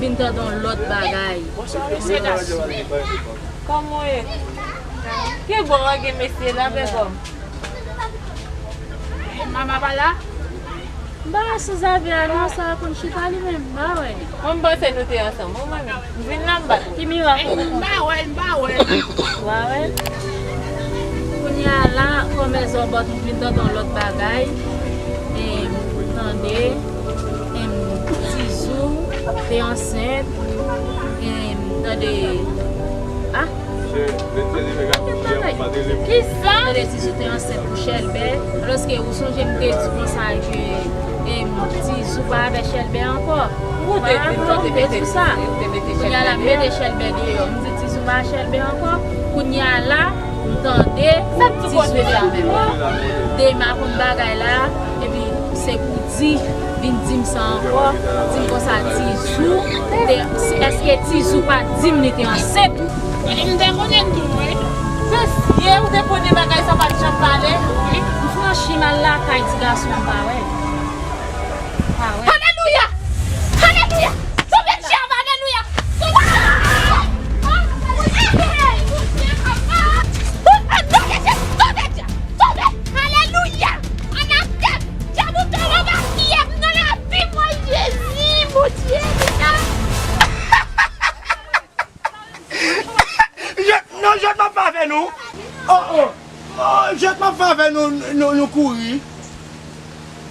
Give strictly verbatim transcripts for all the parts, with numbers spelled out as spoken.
Vin tande yon lòt bagay. Bonswa, mesye dam. Kòman w ye? Ki bò w gen mesye la, bègòm? Mama pa la? M pa wè sou Xavier a non, sa konn chita li menm, m pa wè. Mwen, m panse nou te ansanm, mwen menm. M vin la, m bat ou. Ki miwa? M pa wè, m pa wè. Wa wè? Kounye a la, kòmè zòbòt, m vin tande yon lòt bagay. E, m tande, e, m, Tizou te ansent. E, m tande, a? Kisa? M tande Tizou te ansent pou Chèlbè. Alòske ou sonje m te di konsa ke, e, Tizou pa avè Chèlbè ankò. Ou te di sa. Kounye a la, m mete Chèlbè deyò. M di Tizou pa Chèlbè ankò. Kounye a la, m tande Tizou te avè m. Dema konn bagay la, epi se pou di, vin di m sa ankò, di m konsa Tizou, te, èske Tizou pa t di m li te ansent? M te konnen tou, wi. Mesye, ou te konnen bagay sa pa t janm pale? Wi. M franchi m al lakay ti gason an, m pa wè l. Pa wè. Alelouya! Alelouya! Sove dyav, alelouya! Sove dyav! Sove dyav! Sove! Alelouya! Anatèm! Dyav ou tòlò pa kiyè m nan lavi mwen, Jezi, Bondye, Seyè! Jwèt, non, jwèt m ap fè avè nou. Oh, oh. Oh, jwèt m ap fè avè nou, nou, nou kouri.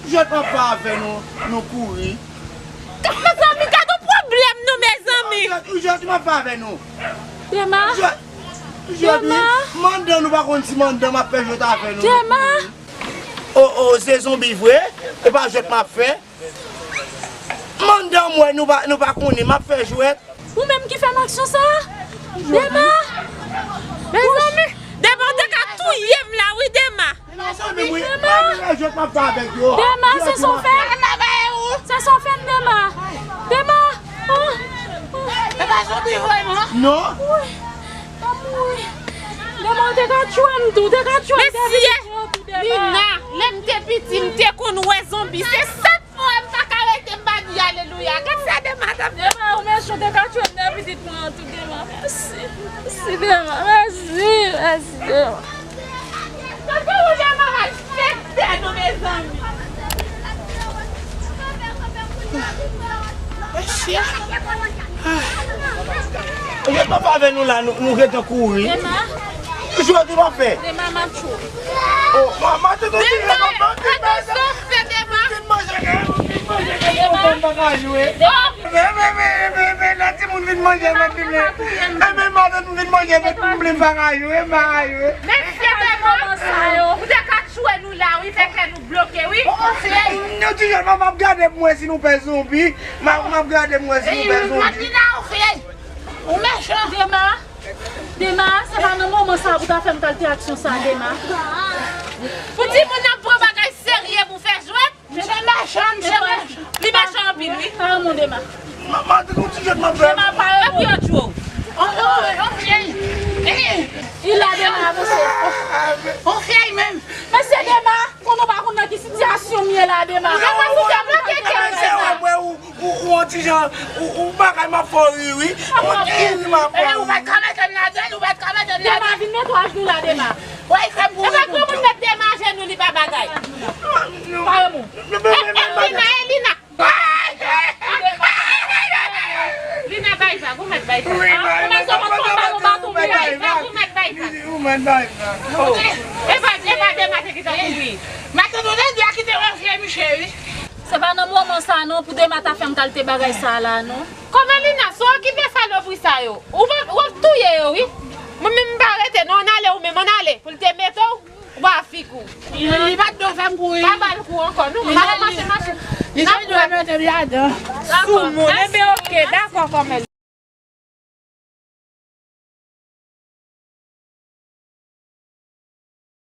Jwèt m ap fè avè nou, nou kouri. Mezanmi, gad yon pwoblèm non, mezanmi. Jwèt, jwèt m ap fè avè nou. Dema. Jwèt, jwèt, wi. Dema. Mandan nou pa konn si mandan m ap fè jwèt avè nou. Dema. Oh, oh, se zonbi vre. E pa jwèt m ap fè. Mandan m wè nou pa, nou pa konnen, m ap fè jwèt. Ou menm ki fè m aksyon sa a? Dema! Mezanmi! Dema, ou te ka touye m la, wi, Dema! Mezanmi, wi, Dema! Mezanmi, jwèt m ap fè avèk yo. Dema, se sa w fè? Se sa w fè m, Dema! Dema! Oh! Oh! E pa zonbi vrèman? Non. Wi. Anmwey. Dema, ou te ka tchwe m tou, ou te ka tchwe m. Mesye, Lina, lè m te piti, m te konn wè zonbi. Se sèt fwa m pa ka rete, m pa di alelouya. Gad sa Dema t ap fè. Dema, ou mechan, ou te ka tchwe m nan pitit mwen an tou, Dema. Mèsi. Mèsi, Dema. Mèsi, mèsi, Dema. Gad kòman Dema malfektè nou, mezanmi. Mesye. Jwèt m ap fè avè nou la, nou, nou gentan kouri. Dema. Jwèt ou pa fè. Dema, m ap tchwe w. Oh, ma, ma, tete, tete, Dema, tete, tete, tete, Dema. Vin manje, vin manje, vin manje, vin manje, m pa ka jwe. Dema. Men, men, men, men, men, la timoun vin manje, men, men, men, men, madanm vin manje, men, m pa ka jwe, m pa ka jwe. Mesye, Dema, ou te ka tchwe nou la, wi, fè kè nou bloke, wi. Yon ti jèn, m ap gade pou m wè si nou pè zonbi. M ap, m ap gade pou m wè si nou pè zonbi. Ou mechan. Dema, Dema, se pa nan moman sa a pou ta fè m kalite aksyon sa a, Dema. Pou timoun nan pran bagay serye pou fè jwèt. Misye mechan, misye mechan. Li mechan anpil, wi. Kalm ou, Dema. Ma, ma, tout yon ti jwèt m ap fè. Dema, pa yo. Epi yo tchwe w. On, on, on fyèy. Eh. Li la, Dema, avanse. On fyèy menm. Mesye Dema, konnen w pa konn nan ki sitiyasyon m ye la, Dema. Dema, si te bloke kè m, Dema. Ou, ou, ou, yon ti jan, ou, ou bagay m ap fè w ri, wi. Yon ti ri m ap fè w ri. Ou pa t ka mete m ladan l, ou pa t ka mete m ladan l. Dema, vin mete w ajenou la, Dema. Wè, fè m pou ri. E pa granmoun met Dema ajenou, li pa bagay. Pa yon moun. E, e, Lina, e, Lina. Lina, bay vag, ou mèt bay vag. Ou mèt bay vag. Ou mèt bay vag. Ou mèt bay vag. E pa, e pa Dema te gentan kouri. Matant ou te di a kite w an fyèy, miche, wi. Se pa nan moman sa non pou Dema ta fè m kalite bagay sa la non. Kòman Lina, si w okipe salopri sa yo, ou va, w ap touye yo wi. Mwen menm m pa rete non, ann ale ou menm, ann ale. Pou l te mete w bwa figi w. Li pa t dwe fè m kouri. Pa ba l kou ankò non. M pa kòmanse mache. Li te dwe mete m ladan. Soumoun. Enben oke, dakò kòmèl.